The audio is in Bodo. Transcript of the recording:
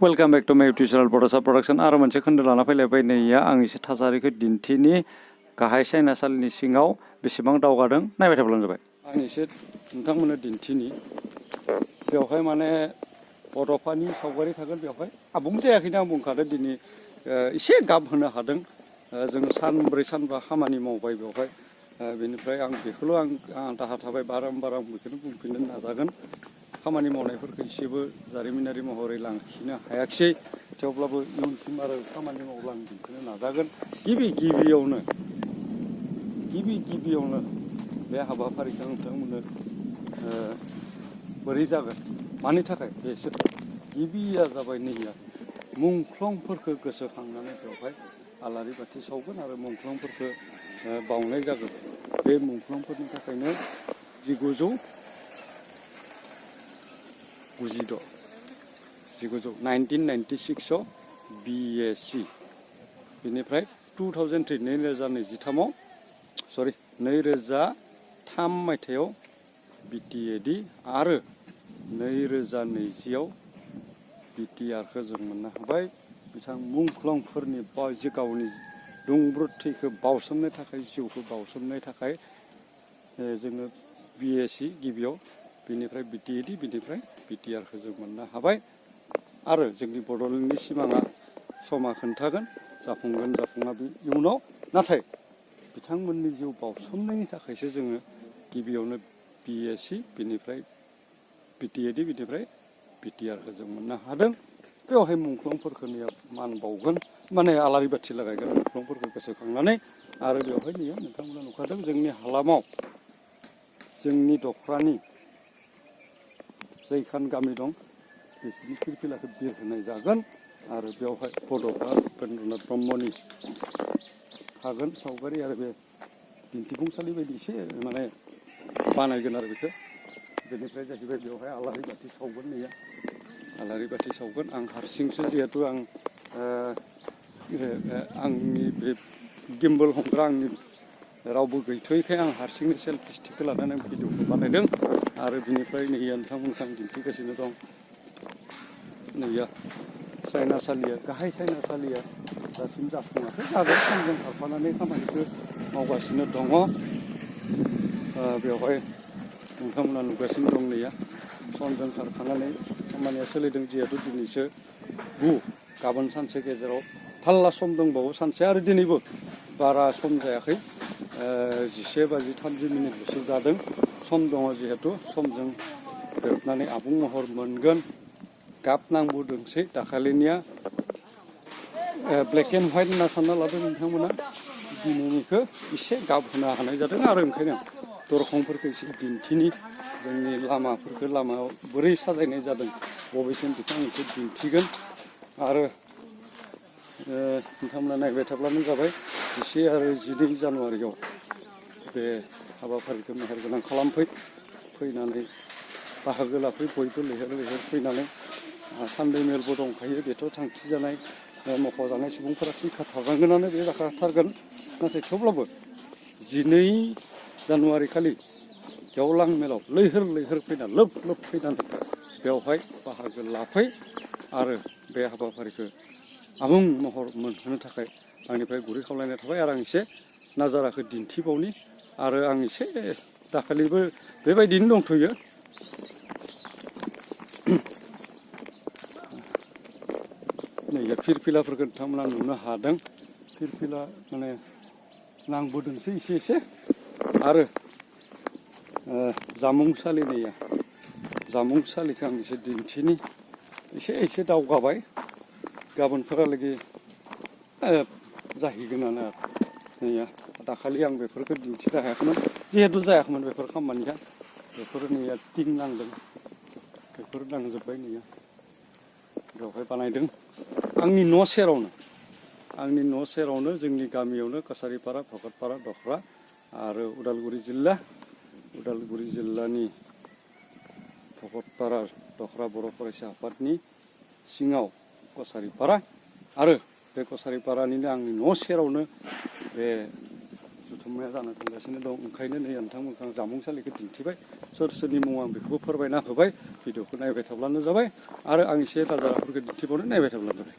वेलकाम बेक टू माय इउटुब चैनल भकतप प्रडाक्शन आरो मोनसे खोन्दो लाना फैलायबाय नैया आं एसे थासारिखौ दिन्थिनि गाहाय साइनासालिनि सिङाव बेसेबां दावगादों नायबाय थाब्लानो जाबाय। आं एसे नोंथांमोननो दिन्थिनि बेवहाय माने बड'फानि सावगारि थागोन बेवहाय आबुं जायाखैनो आं बुंखादों दिनै एसे गाब होनो हादों जों सानब्रै सानबा खामानि मावबाय बेवहाय बेनिफ्राय आं बेखौल' आं आन्दाहा थाबाय बारम्बार आं बेखौनो बुंफिननो नाजागोन खामानि मावनायफोरखौ एसेबो जारिमिनारि महरै लाखिनो हायाखिसै थेवब्लाबो इयुनसिम आरो खामानि मावब्ला आं दिन्थिनो नाजागोन। गिबियावनो बे हाबाफारिखौ नोंथांमोननो बोरै जागोन मानि थाखाय बेसो गिबिया जाबाय नैया मुंख्लंफोरखौ गोसोखांनानै बेवहाय आलारि बाथि सावगोन आरो मुंख्लंफोरखौ बावनाय जागोन। बे मुंख्लंफोरनि थाखायनो 1996 BSc बेनिफ्राय 2003 मायथाइयाव BTAD आरो 2020 BTRखौ जों मोननो हाबाय। बिथां मुंख्लंफोरनि गावनि दुंब्रुद-थैखौ बावसोमनो थाखाय जिउखौ बावसोमनो थाखाय जोङो BSc गिबियाव बेनिफ्राय BTAD बेनिफ्राय BTRखौ जों मोननो हाबाय आरो जोंनि बड'लेण्डनि सिमाङा समा खोन्थागोन जाफुंगोन जाफुङा बे इयुनाव नाथाय बिथांमोननि जिउ बावसोमनायनि थाखायसो जोङो गिबियावनो BSc बेनिफ्राय BTAD बेनिफ्राय BTRखौ जों मोननो हादों। बेवहाय मुंख्लंफोरखौ मान बावगोन माने आलारि बाथि लागायगोन मुंख्लंफोरखौ गोसोखांनानै आरो बेवहाय नोंथांमोना नुखादों जोंनि हालामाव जोंनि दख्रानि जायखान गामि दं बिसोरनि फिरफिलाखौ बिरहोनाय जागोन आरो बेवहाय बड'फा उपेन्द्रनाथ ब्रह्मनि थागोन सावगारि आरो बे दिन्थिफुंसालि बायदि एसे माने बानायगोन आरो बेखौ बेनिफ्राय जाहैबाय बेवहाय आलारि बाथि सावगोन नैया आलारि बाथि सावगोन आं हारसिंसो जिहेथु आंनि बे गिम्बल हमग्रा आंनि रावबो गैथ'यैखाय आं हारसिंनो सेल्फि स्टिकखौ लानानै भिडिअखौ बानायदों आरो बिनिफ्राय नैया नोंथांमोनखौ आं दिन्थिगासिनो दं नैया साइनासालिया गाहाय साइनासालिया दासिम जाफुङाखै जागोन समजों खारफानानै खामानिखौ मावगासिनो दङ। बेवहाय नोंथांमोना नुगासिनो दं नैया समजों खारफानानै खामानिया सोलिदों जिहेथु दिनैसो गाबोन सानसे गेजेराव थाल्ला सम दंबावो सानसे आरो दिनैबो बारा सम जायाखै 11:30 जादों सम दङ जिहेथु समजों गोरोबनानै आबुं महर मोनगोन। गाब नांबोदोंसै दाखालिनिया ब्लेक एन्ड व्हाइट होनना सानना लादों नोंथांमोना दिनैनिखौ एसे गाब होनो हानाय जादों आरो ओंखायनो दरखंफोरखौ एसे दिन्थिनि जोंनि लामायाव बोरै साजायनाय जादों बबेसिम बेखौ आं एसे दिन्थिगोन आरो नोंथांमोना नायबाय थाब्लानो जाबाय 10 आरो 12 जानुवारियाव बे हाबाफारिखौ मेहेरगोनां फैनानै बाहागो लाफै बयबो लैहोर फैनानै सान्दै मेलबो दंखायो बेथ' थांखि जानाय मख'जानाय सुबुंफोरा फैखा थानांगोनानो बे जाखाथारगोन नाथाय थेवब्लाबो 12 जानुवारि खालि गेवलां मेलाव लैहोर फैनानै लोब फैनानै बेवहाय बाहागो लाफै आरो बे हाबाफारिखौ आबुं महर मोनहोनो थाखाय आंनिफ्राय गुरै खावलायनाय थाबाय आरो आं एसे नाजाराखौ दिन्थिबावनि आरो आं एसे दाखालिबो बेबायदिनो दंथ'यो नैया फिरफिलाफोरखौ नोंथांमोना नुनो हादों फिरफिला माने नांबोदोंसै एसे आरो जामुंसालिखौ आं एसे दिन्थिनि एसे दावगाबाय गाबोनफोरालागै जाहैगोनानो आरो नैया दाखालि आं बेफोरखौ दिन्थिनो हायाखैमोन जिहेथु जायाखैमोन बेफोर खामानिया बेफोर नैया टिं नांदों बेफोर नांजोब्बाय नैया बेवहाय बानायदों आंनि न' सेरावनो जोंनि गामियावनो कसारिपारा भकतपारा दख्रा आरो उदालगुरि जिल्लानि भकतपारा दख्रा बर' फरायसा आफादनि सिङाव कसारिपारा आरो बे कसारिपारानिनो आंनि न' सेरावनो बे जुथुम्माया जानो थांगासिनो दं। ओंखायनो नै नोंथांमोनखौ आं जामुंसालिखौ दिन्थिबाय। सोर सोरनि मुं आं बेखौबो फोरमायना होबाय। भिडिअखौ नायबाय थाब्लानो जाबाय आरो आं एसे राजा राफोरखौ दिन्थिबावनो नायबाय थाब्लानो जाबाय।